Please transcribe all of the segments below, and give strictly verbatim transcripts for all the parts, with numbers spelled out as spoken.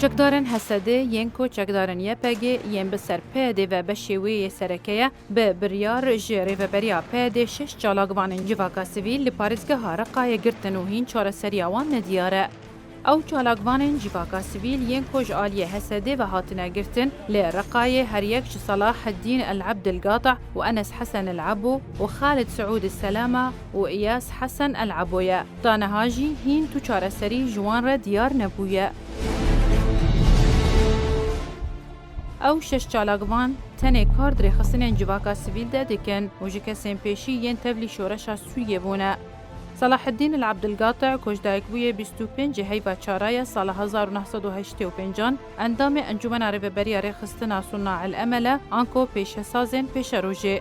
Çekdarên H S D yên ku çekdarên Y P G yên bi ser P Y D ve beşê wê yê sereke ye, bi biryar ji rêveberiya P Y D şeş çalakvanên civaka sivîl li parêzgeha Reqayê girtin û hîn çareseriya wan nediyar e. Ew çalakvanên civaka sivîl yên ku ji aliyê H S D ve hatine girtin, li Reqayê her yek ji Salaheddîn El Ebdilgatî û Enes Hesen El Ebo û Xalid Siûd El Selama û Îyas Hesen El Ebo ye. Ta niha jî hîn tu çareserî ji wan re diyar nebûye. Ew şeş çalakvan tenê kar di rêxistinên civaka sivîl de dikin û ji kesên pêşî yên tevlî şoreşa Sûriyê bûne. Salaheddîn El Ebdilgatî ku ji dayik bûye bîst û pêncê heyva çara ye sala hezar û neh sed û heştê û pêncan, endamê Encûmena Rêveberiya Rêxistina Suna El Emel e, anko pêşesazên pêşerojê.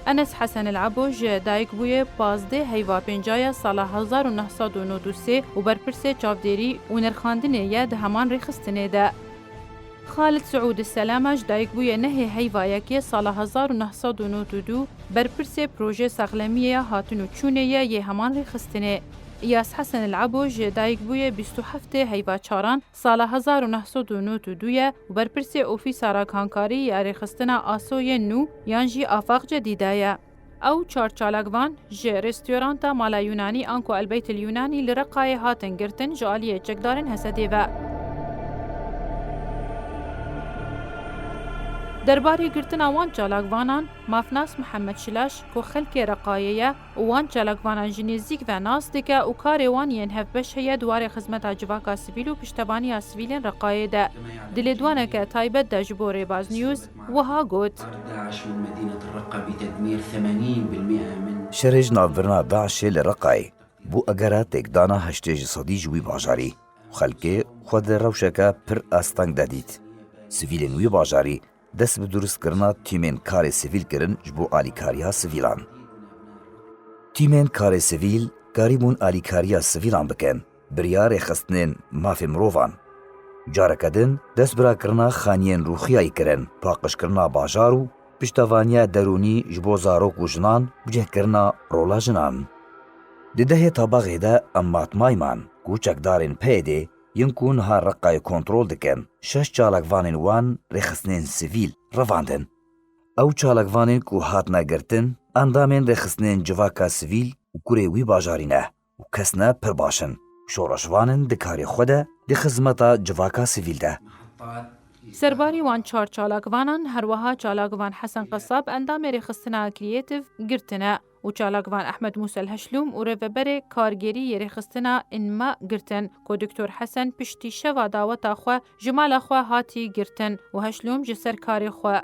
Enes Hesen El Ebo ji dayik bûye pazdeh heyva pênca ye sala hezar û neh sed û nod û sê û berpirsê çavdêrî û nirxandinê ye di heman rêxistinê de. Xalid Siûd Selama ji dayik bûye nehê heyva yekê sala hezar û neh sed û nod û du, berpirsê projê saxlemiyê ya hatin û çûnê ye yê heman rêxistinê. Îyas Hesen El Ebo ji dayik bûye bîst û heftê heyva çaran sala hezar û neh sed û nod û du ye û berpirsê Ofîsa Ragihankarî ya Rêxistina Asoyên Nû yan jî Afaq Cedîde ye. Ew çar çalakvan ji restoranta Mala Yunanî anku El Beyt El Yunanî li Reqayê hatin girtin ji aliyê çekdarên H S D ve. Derbarê girtina wan çalakvanan, mafnas Mihemed Şilaş ku xelkê Reqayê ye û wan çalakvanan ji nêzîk ve nas dike û karê wan yên hevbeş heye di warê xizmeta civaka sivîl û piştevaniya sivîlên Reqayê de. Di lêdwaneke taybet de ji bo Rêbaz News wiha got. داعش من مدينة الرقة بتدمير ثمانين بالمئة من Şerê ji navbirina DAIŞê li Reqayê bû egera têkdana heştê ji sedî ji wî bajarî û xelkê xwe di rewşeke pir asteng de dît. Sivîlên wî bajarî dest bi durustkirina tîmên karê sivîl kirin ji bo alîkariya sivîlan. Tîmên karê sivîl karîbûn alîkariya sivîlan bikin, bi riya rêxistinên mafê mirovan. Careke din dest bi rakirina xaniyên rûxiyayî kirin, paqijkirina bajar û piştevaniya derûnî ji bo zarok û jinan, bicihkirina rola jinan. Di dehê Tabaxê de Emmat Mayman, ku çekdarên P Y D'ê yên ku niha Reqayê kontrol dikin, şeş çalakvanên wan rêxistinên sivîl revandin. Ew çalakvanên ku hatine girtin, endamên rêxistinên civaka sivîl û kurê wî bajarî ne û kesne pir baş in. Şoreşvan in di karê xwe de, di xizmeta civaka sivîl de. Serbarî wan çar çalakvanan, her wiha çalakvan Hesen Qesab, endamê rêxistina Creative, girtine û çalakvan Ehmed Musel Heşlûm û rêveberê kargêrî yê rêxistina Înma girtin, ku Doktor Hesen piştî şeva daweta xwe ji mala xwe hatî girtin û Heşlûm ji ser karê xwe.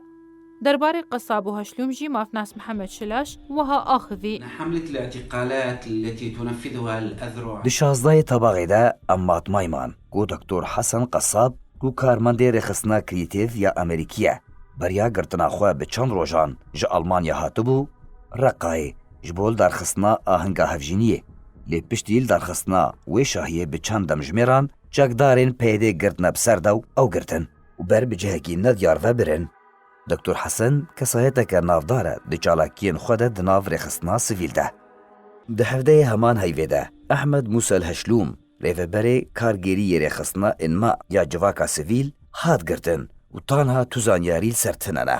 Derbarê Qesab û Heşlûm jî mafnas Mihemed Şilaş wiha axivî. حملة الاعتقالات التي تنفذها الأذرع Di şazdehê Tabaxê de Emmat Mayman, ku Doktor Hesen Qesab, ku karmendê rêxistina Creative ya Amerîkî ye, beriya girtina xwe bi çend rojan ji Almanya hatibû Reqayê ji bo lidarxistina ahinga hevjîniyê. Lê piştî lidarxistina wê şahiyê bi çend demjimêran çekdarên P Y D'ê girtine bi ser de û ew girtin û ber bi cihekî nediyar ve birin. Doktor Hesen kesayeteke navdar e di çalakiyên xwe de di nav rêxistina sivîl de. Di hevdeyê heman heyvê de Ehmed Musel Heşlûm, rêveberê kargêrî yê rêxistina Înma ya civaka sivîl, hat girtin û tanha tu zanyarî li ser tune ne.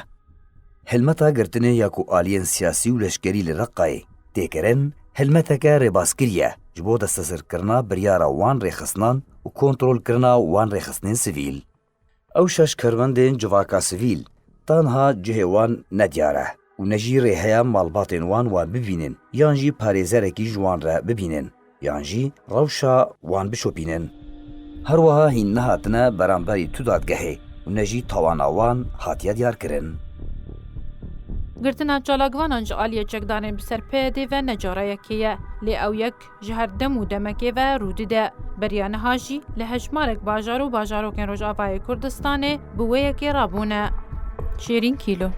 Hilmeta girtinê ya ku aliyên siyasî û leşkerî li Reqayê tê kirin, hilmeteke rêbazkirî ye ji bo destezirkirina biryara wan rêxistinan û kontrolkirina wan rêxistinên sivîl. Ew şeş karmendên civaka sivîl tanha cihê wan nediyar e û ne jî rê heye malbatên wan wan bibînin yan jî parêzerekî ji wan re bibînin yan jî rewşa wan bişopînin. Her wiha hîn nehatine beramberî tu dadgehê û ne jî tawana wan hatiye diyarkirin. Girtina çalakvanan ji aliyê çekdanên bi ser P Y D'ê ve ne cara yekê ye, lê ew yek ji her dem û demekê ve rû dide. Beriya niha jî li hejmarek bajar û bajarokên Rojavayê Kurdistanê bi wê yekê rabûne. Şêrîn Kîlo.